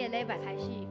日的禮拜開始。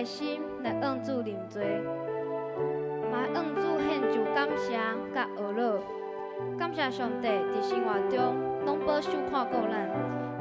心來向主認罪，嘛向主獻上感謝佮呵咾。感謝上帝佇生活中攏保守看顧咱，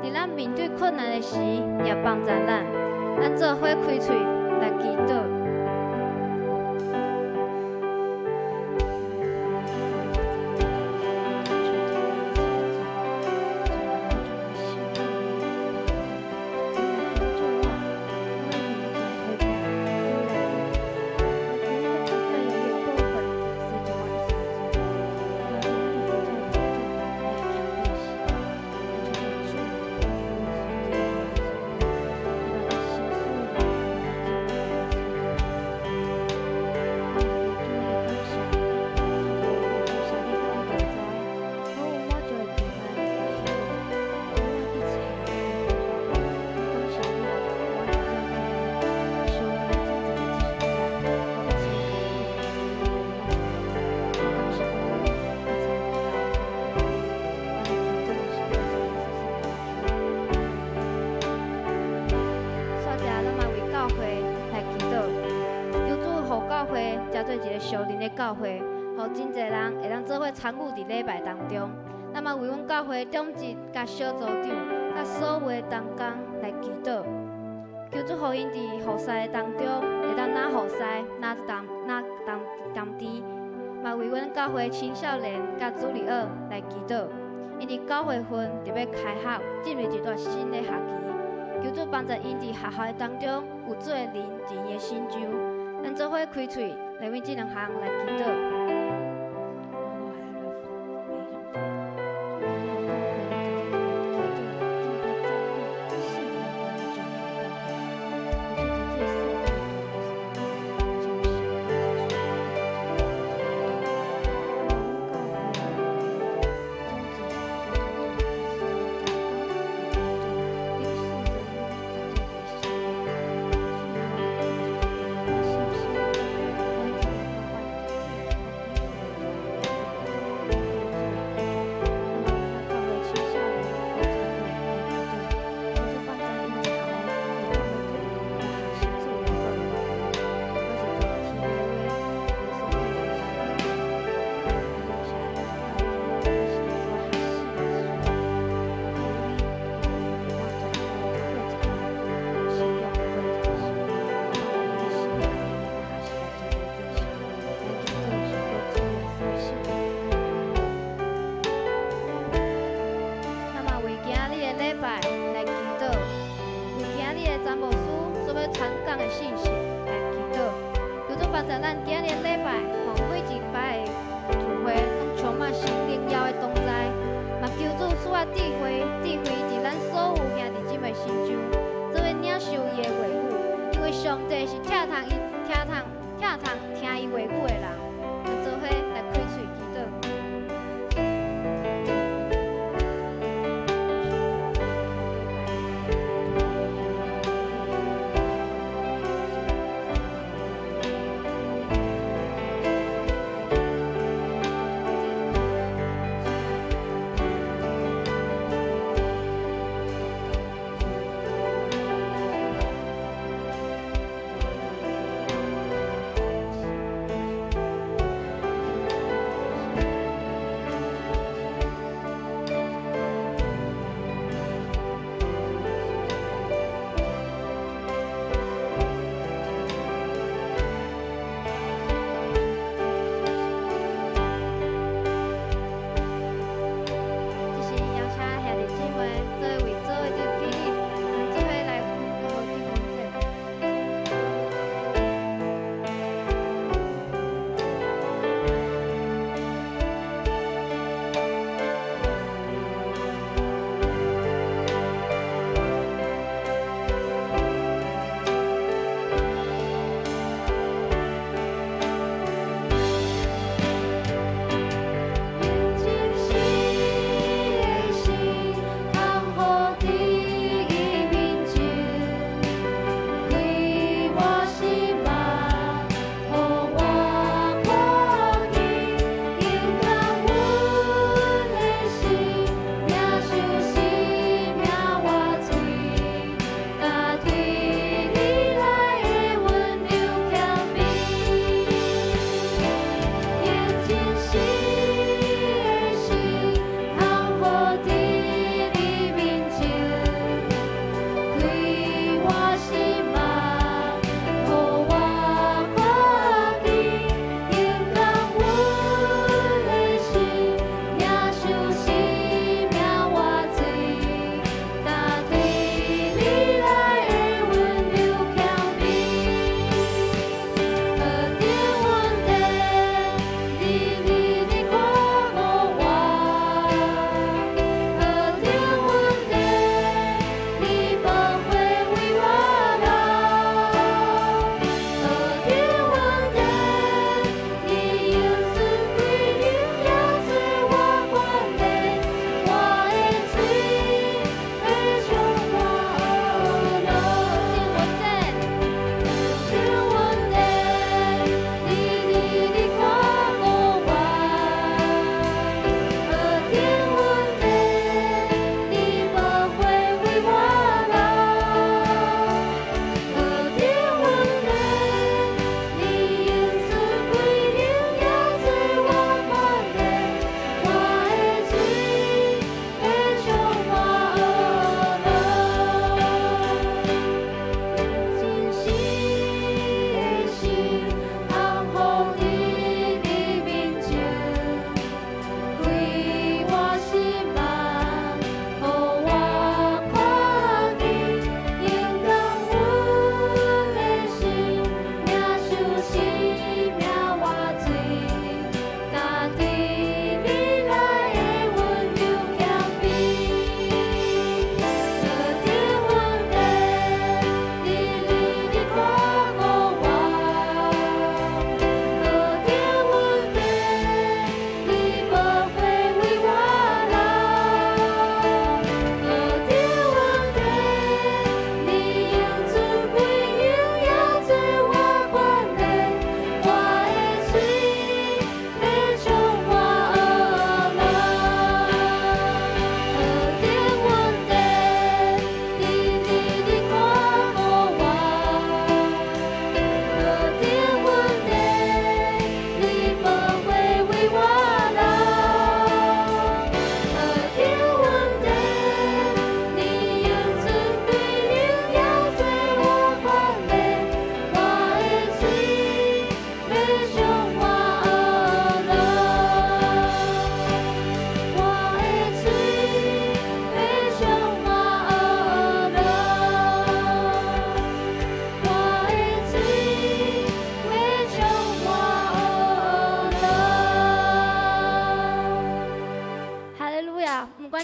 佇咱面對困難的時也幫助咱。咱做伙開喙來祈禱。教會，予真濟人會當做伙參與佇禮拜當中。咱嘛為阮教會長執佮小組長、佮所有的同工來祈禱，求主予𪜶佇服侍的當中，會當若服侍，若當若當當甜。嘛為阮教會青少年佮主日學來祈禱，𪜶佇9月份就欲開學，進入一段新的學期。求主幫助𪜶佇學校的當中有主的靈佇𪜶的身上。咱做伙開喙來為這兩項來祈禱。啊，在咱今日禮拜，予每一擺的聚會，攏充滿神榮耀的同在。嘛求主賜予智慧，智慧佇咱所有兄弟姊妹身上，做伙領受伊的話語，因為上帝是疼痛伊、疼痛、疼痛聽伊話語的人。咱做伙來開喙祈禱。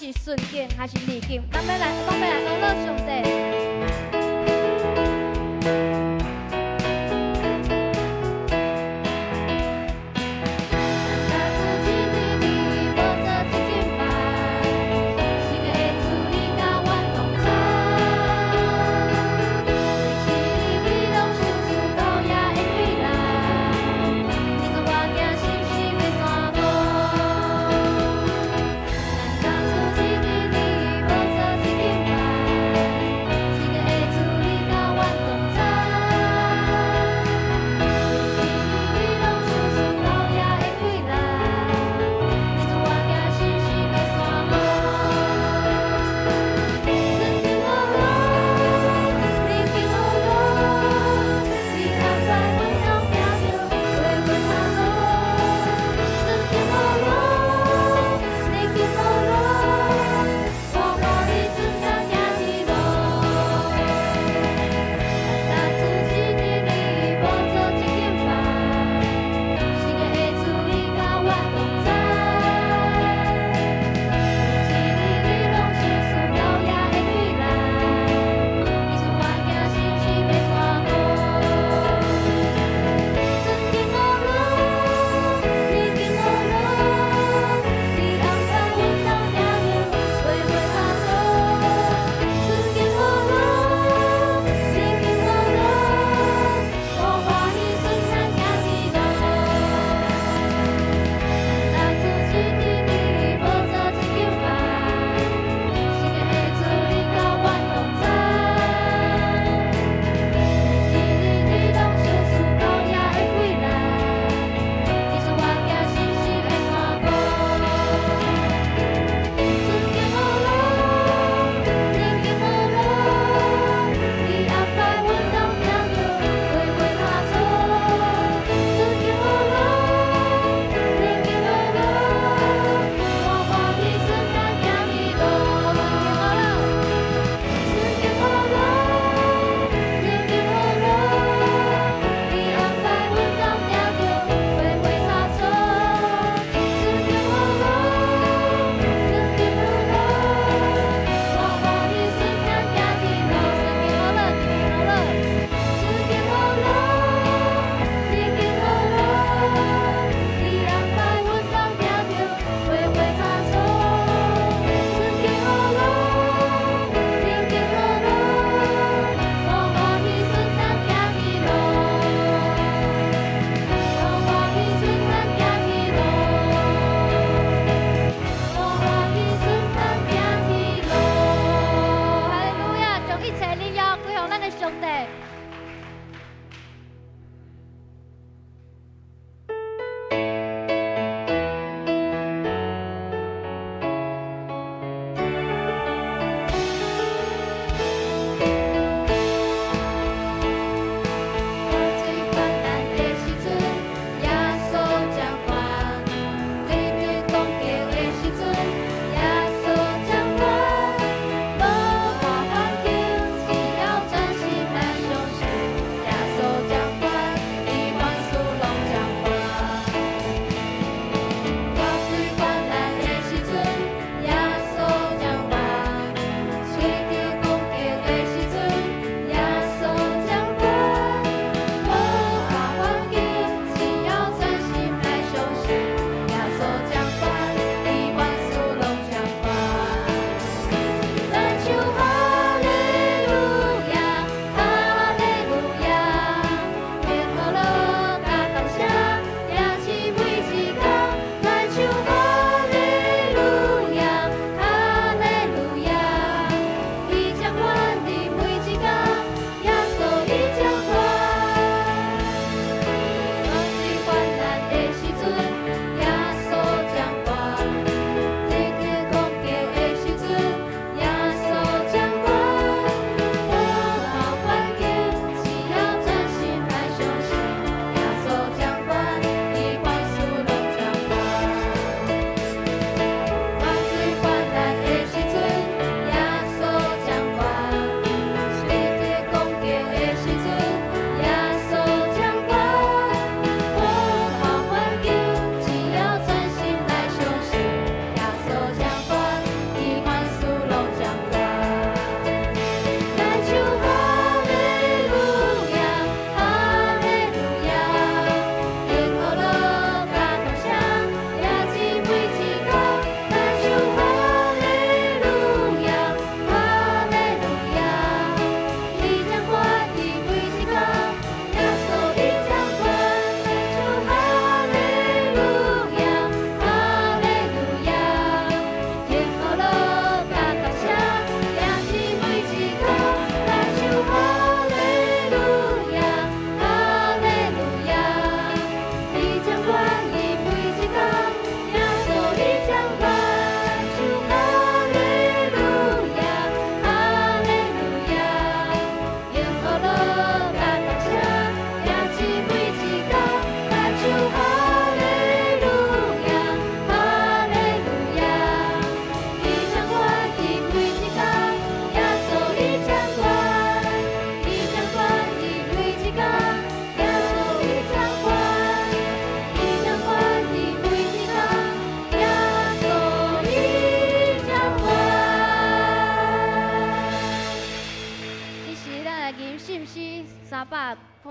是順境還是逆境，咱欲來，攏欲來學樂上帝。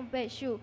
放白手。